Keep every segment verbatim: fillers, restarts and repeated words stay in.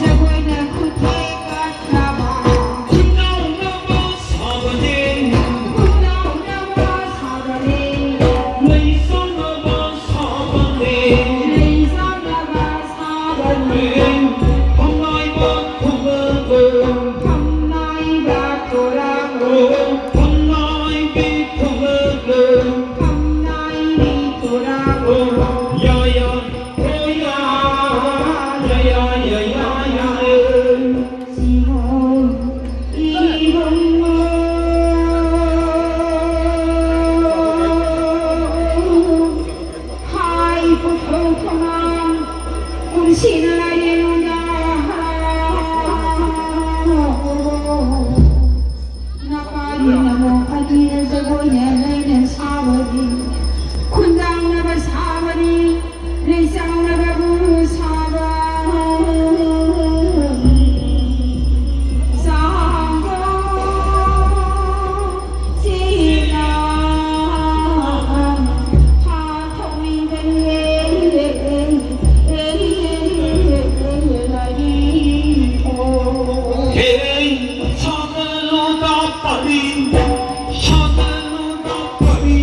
ꯖꯒꯣꯏꯅ ꯈꯨꯠꯊꯦꯛ ꯀꯠꯅꯕ꯫ ꯈꯨꯟꯗꯥꯎꯅꯕ ꯁꯥꯕꯅꯦ꯫ ꯈꯨꯟꯗꯥꯎꯅꯕ ꯁꯥꯕꯅꯦ꯫ ꯂꯩ ꯆꯥꯅꯕ ꯁꯥꯕꯅꯦ꯫ ꯂꯩ ꯆꯥꯅꯕ ꯁꯥꯕꯅꯦ꯫ ꯈꯝꯅꯥꯏꯕ ꯊꯣꯛꯂꯛꯂꯣ꯫ ꯈꯝꯅꯥꯏꯕ ꯊꯣꯛꯂꯛꯂꯣ꯫ ꯈꯝꯅꯥꯏꯕꯤ ꯊꯣꯛꯂꯛꯂꯣ꯫ ꯈꯝꯅꯥꯏꯕꯤ ꯊꯣꯛꯂꯛꯂꯣ꯫ ꯌꯥ ꯌꯥ꯫ ꯅꯄꯥꯗꯤ ꯅꯃꯣ ꯑꯅꯤꯅ ꯖꯒꯣꯏꯅ ꯂꯩꯅ ꯁꯥꯕꯅꯤ꯫ ꯈꯨꯟꯗꯥꯡꯅꯕ ꯁꯥꯕꯅꯤ꯫ ꯂꯩꯆꯥꯡꯅꯕꯕꯨ ꯁꯥꯕ꯫ ꯆꯥꯡꯗꯣ ꯆꯦꯅ ꯐꯥꯊꯣꯛꯅꯤꯡꯕꯅꯤ꯫ ꯍꯦ, ꯁꯥꯒꯠꯂꯨ ꯇꯥꯄꯔꯤ, ꯁꯥꯒꯠꯂꯨ ꯇꯥꯄꯔꯤ,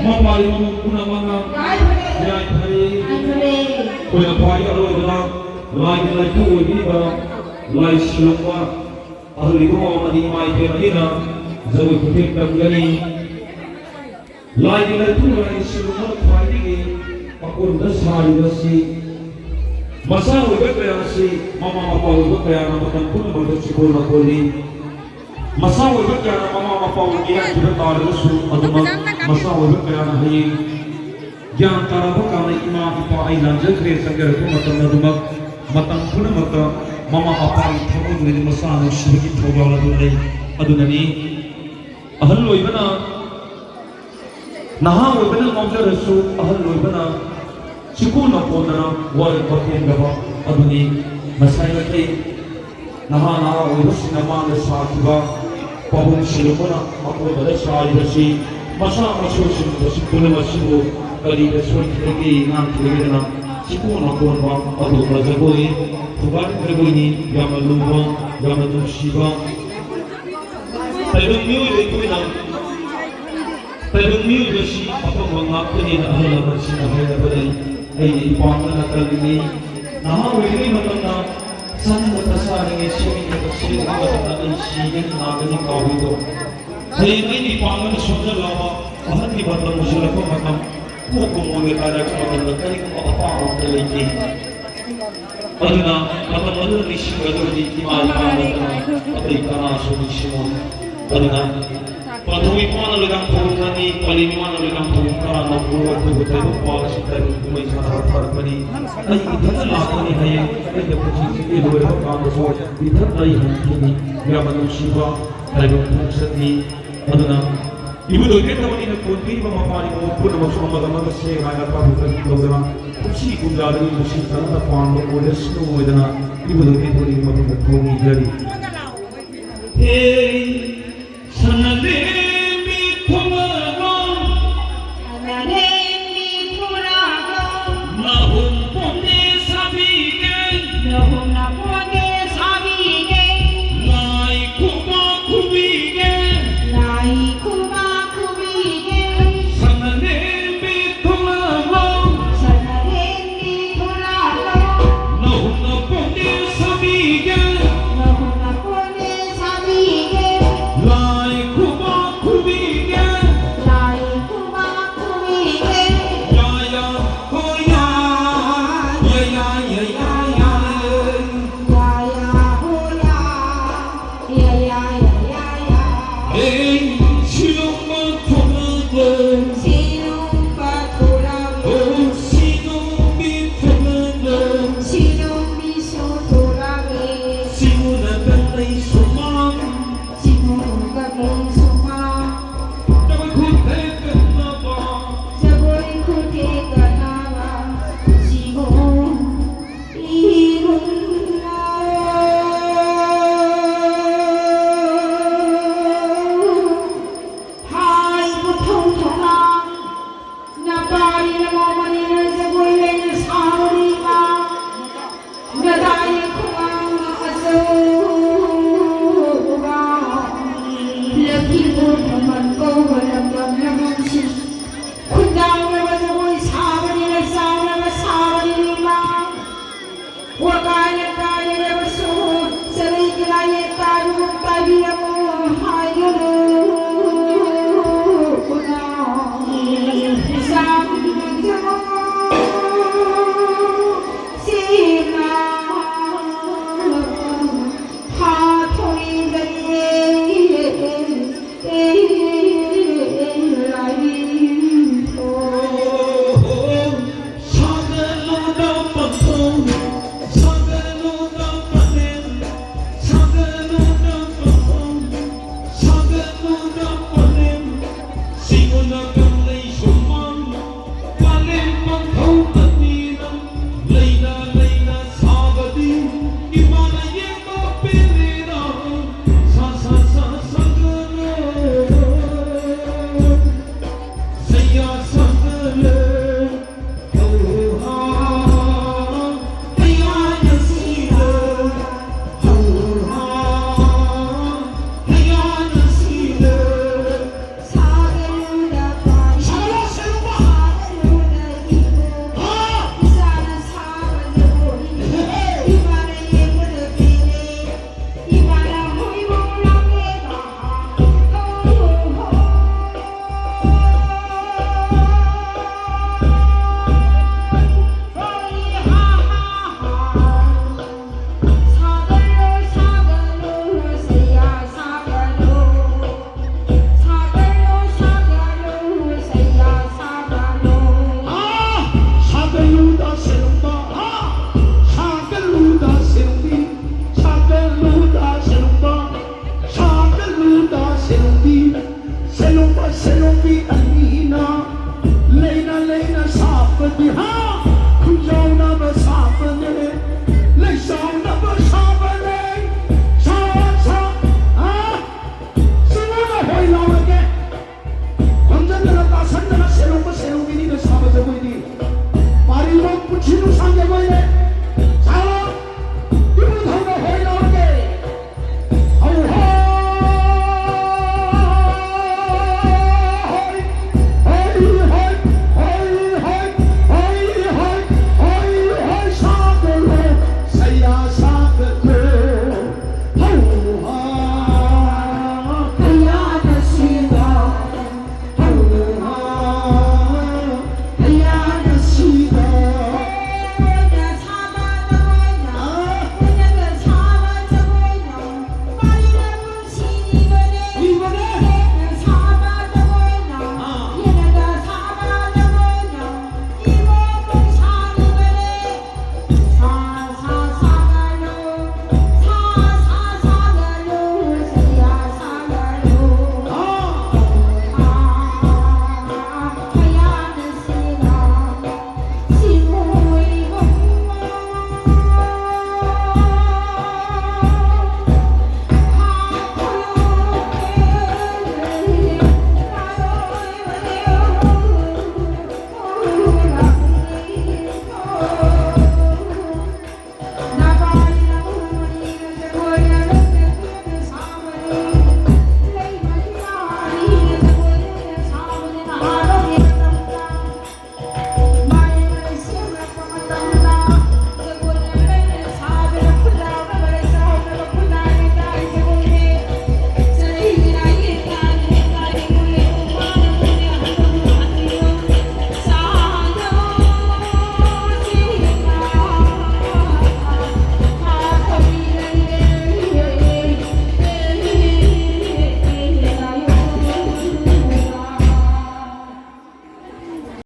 ꯃꯄꯥꯔꯤ ꯃꯃꯨꯡ ꯄꯨꯝꯅꯃꯛꯅ ꯌꯥꯏꯐꯔꯦ꯫ ꯌꯥꯏꯐꯔꯦ꯫ ꯑꯩꯈꯣꯏꯅ ꯈ꯭ꯋꯥꯏꯗꯒꯤ ꯑꯔꯣꯏꯕꯗ ꯂꯥꯏꯒꯤ ꯂꯥꯏꯊꯧ ꯑꯣꯏꯕꯤꯔꯤꯕ ꯂꯥꯏ ꯁꯤꯔꯝꯕ ꯑꯍꯜ ꯏꯕꯨꯡꯉꯣ ꯑꯃꯗꯤ ꯏꯃꯥ ꯏꯕꯦꯟ ꯑꯅꯤꯅ ꯖꯒꯣꯏ ꯈꯨꯊꯦꯛ ꯇꯝꯒꯅꯤ꯫ ꯂꯥꯏꯒꯤ ꯂꯥꯏꯊꯧ ꯂꯥꯏ ꯁꯤꯔꯝꯕ ꯈ꯭ꯋꯥꯏꯗꯒꯤ ꯑꯀꯣꯟꯕꯗ ꯁꯥꯔꯤꯕꯁꯤ ꯃꯆꯥ ꯑꯣꯏꯕ ꯀꯌꯥ ꯑꯁꯤ ꯃꯃꯥ ꯃꯄꯥ ꯑꯣꯏꯕ ꯀꯌꯥꯅ ꯃꯇꯝ ꯄꯨꯝꯅꯃꯛꯇ ꯆꯤꯀꯣꯜ ꯅꯥꯀꯣꯜꯂꯤ꯫ ꯃꯆꯥ ꯑꯣꯏꯕ ꯀꯌꯥꯅ ꯃꯃꯥ ꯃꯄꯥ ꯑꯣꯏꯕ ꯌꯥꯈꯤꯕ ꯇꯥꯔꯒꯁꯨ ꯑꯗꯨꯃꯛ ꯃꯆꯥ ꯑꯣꯏꯕ ꯀꯌꯥꯅ ꯍꯌꯦꯡ ꯒ꯭ꯌꯥꯟ ꯇꯥꯔꯛꯄ ꯀꯥꯟꯗ ꯏꯃꯥ ꯏꯄꯥ ꯑꯩ ꯂꯥꯟꯖꯈ꯭ꯔꯦ ꯆꯪꯖꯔꯛꯄ ꯃꯇꯝꯗ ꯑꯗꯨꯃꯛ ꯃꯇꯝ ꯄꯨꯝꯅꯃꯛꯇ ꯃꯃꯥ ꯃꯄꯥꯒꯤ ꯊꯃꯣꯏꯗꯨꯗꯗꯤ ꯃꯆꯥ ꯅꯨꯡꯁꯤꯕꯒꯤ ꯊꯧꯖꯥꯜ ꯑꯗꯨ ꯂꯩ꯫ ꯑꯗꯨꯅꯅꯤ ꯑꯍꯜ ꯑꯣꯏꯕꯅ ꯅꯍꯥ ꯑꯣꯏꯕꯅ ꯉꯥꯎꯖꯔꯁꯨ ꯑꯍꯜ ꯑꯣꯏꯕꯅ ꯆꯤꯀꯣꯟ ꯅꯥꯀꯣꯟꯗꯅ ꯋꯥꯔꯛ ꯄꯦꯟꯗꯕ ꯑꯗꯨꯅꯤ꯫ ꯉꯁꯥꯏ ꯃꯈꯩ ꯅꯍꯥ ꯅꯍꯥ ꯑꯣꯏꯕꯁꯤꯡꯅ ꯃꯥꯡꯗ ꯁꯥꯈꯤꯕ ꯄꯥꯕꯨꯡ ꯁꯤꯔꯨꯝꯕꯅ ꯑꯀꯣꯟꯕꯗ ꯁꯥꯔꯤꯕꯁꯤ ꯃꯆꯥ ꯃꯁꯨꯁꯤꯡ ꯄꯨꯝꯅꯃꯛ ꯑꯁꯤꯕꯨ ꯀꯔꯤꯗ ꯁꯣꯏꯈꯤꯕꯒꯦ ꯉꯥꯡꯈꯤꯕꯒꯦꯗꯅ ꯆꯤꯀꯣꯟ ꯅꯥꯀꯣꯟꯕ ꯑꯗꯨꯒꯨꯝꯕ ꯖꯒꯣꯏ ꯊꯧꯒꯜ ꯖꯒꯣꯏꯅꯤ꯫ ꯌꯥꯝꯅ ꯂꯨꯕ, ꯌꯥꯝꯅ ꯅꯨꯡꯁꯤꯕ ꯇꯥꯏꯕꯪ ꯃꯤꯑꯣꯏꯕ ꯑꯩꯈꯣꯏꯅ ꯇꯥꯏꯕꯪ ꯃꯤꯑꯣꯏꯕꯁꯤ ꯑꯐꯕ ꯉꯥꯛꯇꯅꯦꯅ ꯑꯍꯜ ꯂꯃꯟꯁꯤꯡꯅ ꯍꯥꯏꯅꯕ ꯂꯩ꯫ ꯑꯩꯅ ꯏꯄꯥꯝꯗꯅ ꯀꯜꯂꯤꯉꯩ ꯅꯍꯥ ꯑꯣꯏꯔꯤꯉꯩ ꯃꯇꯝꯗ ꯆꯥꯅꯤꯡꯕꯇ ꯆꯥꯔꯤꯉꯩ ꯁꯦꯝꯅꯤꯡꯕꯇ ꯁꯦꯝꯅꯤꯡꯕ ꯃꯇꯝꯗ ꯑꯩ ꯁꯤꯒꯅꯤ ꯅꯥꯒꯅꯤ ꯀꯥꯎꯏꯗꯣ ꯍꯌꯦꯡ ꯑꯩꯅ ꯏꯄꯥꯝꯗꯅ ꯁꯣꯟꯖꯜꯂꯛꯑꯕ ꯑꯍꯟꯒꯤ ꯃꯇꯝ ꯑꯣꯏꯁꯤꯜꯂꯛꯄ ꯃꯇꯝ ꯀꯣꯛꯄ ꯃꯣꯏꯒ ꯇꯥꯔꯛꯄ ꯃꯇꯝꯗ ꯀꯔꯤꯒꯨꯝꯕ ꯑꯄꯥꯝꯕ ꯑꯝꯇ ꯂꯩꯇꯦ꯫ ꯑꯗꯨꯅ ꯃꯇꯝ ꯑꯗꯨꯗ ꯅꯤꯡꯁꯤꯡꯒꯗꯕꯗꯤ ꯏꯃꯥ ꯏꯄꯥ ꯅꯠꯇꯅ ꯑꯇꯩ ꯀꯅꯥꯁꯨ ꯅꯤꯡꯁꯤꯡꯉꯣꯏ꯫ ꯑꯗꯨꯅ ꯄꯥꯟꯊꯣꯏ ꯏꯃꯥꯅ ꯂꯣꯏꯅ ꯐꯧꯔꯛꯀꯅꯤ, ꯄꯂꯦꯝ ꯏꯃꯥꯅ ꯂꯣꯏꯅ ꯐꯧꯔꯛ ꯀꯅꯥꯅ ꯐꯧꯔꯛ ꯑꯩꯈꯣꯏꯕꯨ ꯇꯥꯏꯕꯪ ꯄꯥꯜ ꯑꯁꯤ ꯇꯥꯏꯕꯪ ꯀꯨꯝꯍꯩ ꯁꯥꯟꯅꯕ ꯐꯔꯛꯄꯅꯤ꯫ ꯑꯩ ꯏꯊꯟꯇ ꯂꯥꯛꯄꯅꯤ ꯍꯌꯦꯡ ꯑꯩꯅ ꯄꯨꯟꯁꯤꯁꯤꯒꯤ ꯂꯣꯏꯔꯕ ꯀꯥꯟꯗꯁꯨ ꯏꯊꯟꯇ ꯑꯩ ꯍꯟꯈꯤꯅꯤ꯫ ꯌꯥꯝꯅ ꯅꯨꯡꯁꯤꯕ ꯇꯥꯏꯕꯪ ꯈꯣꯡꯆꯠꯅꯤ꯫ ꯑꯗꯨꯅ ꯏꯕꯨꯙꯧ ꯏꯕꯦꯟꯊꯧꯅꯤꯅ ꯀꯣꯟꯕꯤꯔꯤꯕ ꯃꯄꯥꯅꯤ ꯃꯑꯣꯡ ꯄꯨꯝꯅꯃꯛꯁꯨ ꯑꯃꯒ ꯑꯃꯒ ꯁꯦꯡ ꯍꯥꯏꯅ ꯇꯥꯊꯣꯛ ꯇꯥꯁꯤꯟ ꯇꯧꯗꯅ ꯄꯨꯟꯁꯤ ꯀꯨꯝꯖꯥꯗꯒꯤ ꯅꯨꯡꯁꯤ ꯆꯥꯟꯅꯅ ꯄꯥꯟꯕ ꯑꯣꯏꯔꯁꯅꯨ ꯍꯥꯏꯗꯅ ꯏꯕꯨꯙꯧ ꯏꯕꯦꯟꯊꯧꯅꯤꯒꯤ ꯃꯐꯝꯗ ꯊꯧꯅꯤꯖꯔꯤ꯫ ꯍꯦ ꯁꯅꯂꯦꯝꯕꯤ ꯊꯣꯡꯂꯒ ꯁꯅꯂꯦꯝꯕꯤ ꯊꯣꯡꯂꯒ ꯅꯍꯨꯝ ꯄꯣꯟꯗꯦ ꯁꯥꯕꯤꯒꯦ꯫ ꯅꯍꯨꯝꯅ ꯄꯣꯟꯗꯦ ꯁꯥꯕꯤꯒꯦ꯫ ꯂꯥꯏ ꯈꯨꯕꯥꯛ ꯈꯨꯕꯤꯒꯦ꯫ ꯂꯥꯏ ꯈꯨꯕꯥꯛ ꯈꯨꯕꯤꯒꯦ꯫ ꯁꯅ ꯁꯥꯒꯠꯂꯨꯗ ꯁꯦꯂꯨꯡꯕ, ꯍꯥ! ꯁꯥꯒꯠꯂꯨꯗ ꯁꯦꯂꯨꯡꯕꯤ, ꯁꯥꯒꯠꯂꯨꯗ ꯁꯦꯂꯨꯡꯕ, ꯁꯥꯒꯠꯂꯨꯗ ꯁꯦꯂꯨꯡꯕꯤ, ꯁꯦꯂꯨꯡꯕ ꯁꯦꯂꯨꯡꯕꯤ ꯑꯅꯤꯅ ꯂꯩꯅ ꯂꯩꯅ ꯁꯥꯕꯗꯤ, ꯍꯥ!